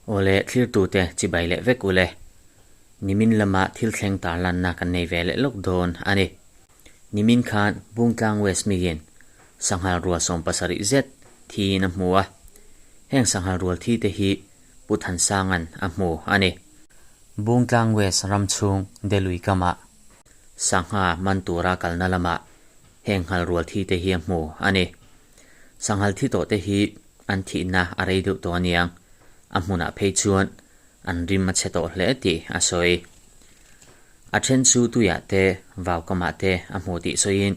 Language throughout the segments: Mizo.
Awle, thlirtute chibai leh vek ule. Nimin lama thil thleng tarlanna kan nei ve leh lawk dawn a ni. Nimin khan Bungtlang West miin sanghal rual 70 zet thiin a hmu a. Heng sanghal rual thi te hi Pu Thansanga'n a hmu a ni. Bungtlang West ram chhung Delui kamah sangha man tura kalna lamah heng nghal rual thi te hi a hmu a ni. Sanghal thi tawh te hi an thihna a rei deuh tawh aniang, a hmunah phei chuan an rim a chhe tawh hle tih a sawi. A then chu tuiah te vau kamah te a hmu tih sawiin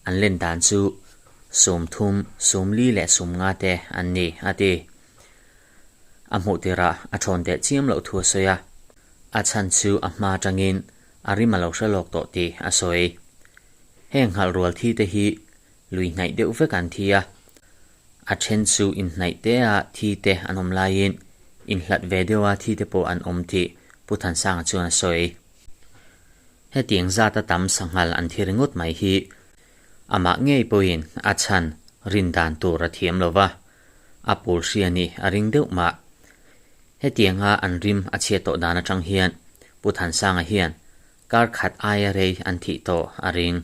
an len dan chu 30, 40 leh 50 te an ni a ti. A hmuh tirah a thawn teh chiam loh thu a sawi a, a chhan chu a hma atangin a rim a lo hre lawk tawh tih a sawi. Heng nghalh rual thi te hi lui hnaih deuh vek an thi a, a then chu inhnaih te a thi te an awm laiin inhlat ve deuh a thi te pawh an awm tih Pu Thansanga chuan a sawi. Hetiang zat a tam sanghal an thi ringawt mai hi amah ngei pawhin a chhan rin dan tur a thiam lo va, a pawl hria ni a ring deuh mah. Hetianga an rim a chhiat tawh dan atang hian Pu Thansanga hian Kar khat aia rei an thih tawh a ring.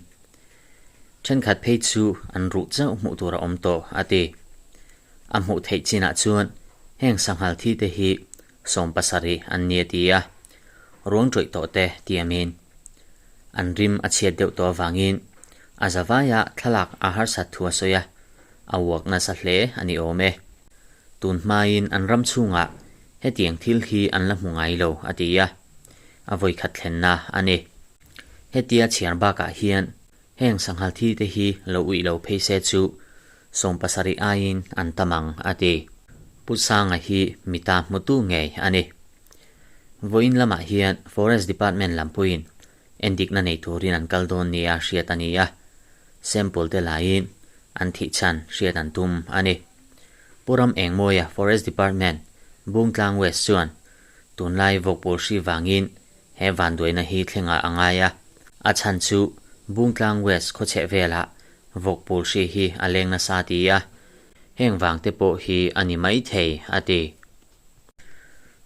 Thenkhat phei chu an ruh chauh hmuh tur a awm tawh a ti. A hmuh theih chinah chuan heng sanghal thi te hi 70 an ni a ti a, ruang ṭawih tawh te tiamin an rim a chhiat deuh tawh avangin a zavaia thlalak a harsat thu a sawi a, a uak nasa hle a ni awm e. Tun hmain an ram chhungah hetiang thil hi an la hmu ngai lo a ti a. a vawikhat thlenna a ni. Hetia chhiar bakah hian heng sanghal thi te hi lo uih lo phei se chu 70 aiin an tam ang a ti. Pu Sanga hi mita hmutu ngei a ni. Vawiin lamah hian Forest Department lampuiin endikna nei turin an kal dawn nia hriat a ni a, sample te laiin an thih chhan hriat an tum a ni. Pu Ram Engmawia Forest Department, Bungtlang West chuan Tunlai vawkpawl hri vangin he vanduaina hi thlengah a ngai a, a chhan chu Bungtlang West khawchheh velah vawkpawl hri hi a leng nasa ti a, heng vang te pawh hi a ni mai thei a ti.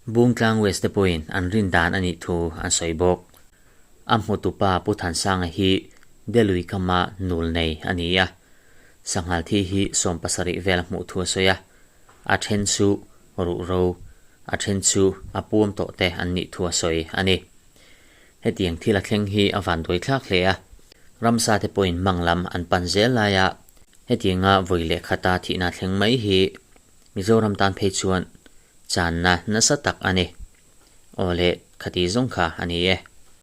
Bungtlang West te pawhin an rin dan a nih thu an sawi bawk. A hmutupa Pu Thansanga hi Delui kama nul nei a ni a, sanghal thi hi 70 vel a hmuh thu a sawi a, a then chu ruhro, a then chu a puam tawh te an nih thu a sawi a ni. Hetiang thil a thleng hi a van duaithlak hle a, ramsa te pawhin mang lam an pan zel laia hetianga vawi leh khata thihna thleng mai hi Mizoram tan phei chuan channa nasa tak a ni. Aw le, khati zawng kha a ni e.